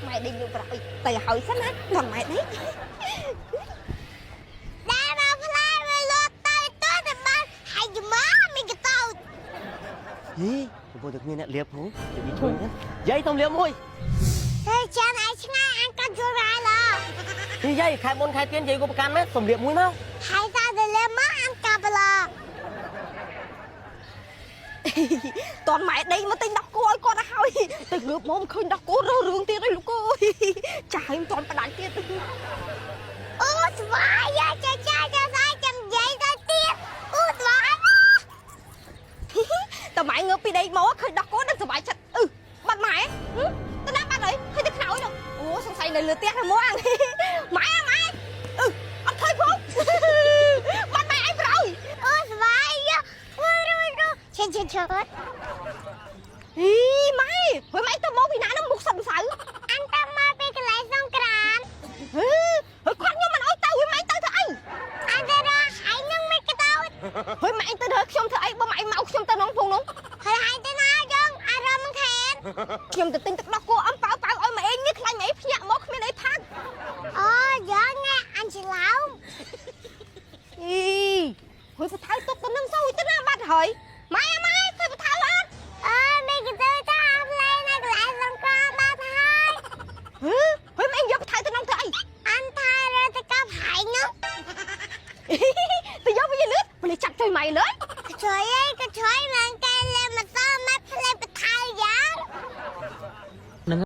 ម៉ែដេញលក់ប្រអុយទៅហើយសិនណាតន់ម៉ែដេញ ដែលមកផ្លែវាលត់ទៅទៅទៅបានហើយមកមានកតោច ហីកំពុងតែគ្មានអ្នកលៀបផងនិយាយជួយណាយាយសុំលៀបមួយ តែចាំឯឆ្ងាយអញក៏ជួយហើយឡ ហីយាយខែមុនខែទៀនយាយក៏ប្រកាន់ណាសុំលៀបមួយមក ហើយតាទៅលេមកអញកាប់ឡ តន់ម៉ែដេញមកទិញដោះគោឲ្យគាត់ទៅហើយទៅងើបមកមិនឃើញដោះគោរើរឿងទៀតហើយលោកអើយចាស់ហើយមិនតន់ផ្ដាច់ទៀត អូស្វាយចាចាចាចាចាំនិយាយទៅទៀតអូស្វាយ តម៉ែងើបពីដេកមកឃើញដោះគោដឹងសុបាយចិត្តអឺបាត់ម៉ែទៅណាបាត់ហើយឃើញតែខ្នើយនោះអូសង្ស័យនៅលើផ្ទះហ្នឹងមកម៉ែម៉ែអឺអត់ឃើញផងបាត់ម៉ែឯងប្រយ អូស្វាយអូរូរូឈិនឈិនឈិន អីម៉ែហើយម៉ែទៅមកពីណានោះមុខសិតម្សៅ អញតាមមកពីកន្លែងសង្ក្រាន ហឺហើយគាត់ខ្ញុំមិនអោយទៅហើយម៉ែទៅធ្វើអី អញទៅរកហើយនឹងមានកតោច ហើយម៉ែទៅធ្វើខ្ញុំធ្វើអីបើម៉ែមកខ្ញុំទៅនងភងនោះ ហើយហើយទៅណាយើងអារម្មណ៍ខែន ខ្ញុំទៅទិញទឹកដោះគោអំប៉ៅប៉ៅឲ្យម៉ែឯងនេះខ្លាញ់ម៉ែភ្ញាក់មកគ្មានអីផាក់ អូយើងណែអញច្រឡំ អីហើយបថៅទុកទៅនឹងសួយទៅណាបាត់ហើយម៉ែម៉ែធ្វើបថៅអត់ អើមានកតោចតាផ្លែនៅកន្លែងសង្ក្រានបាត់ហើយ ហឺ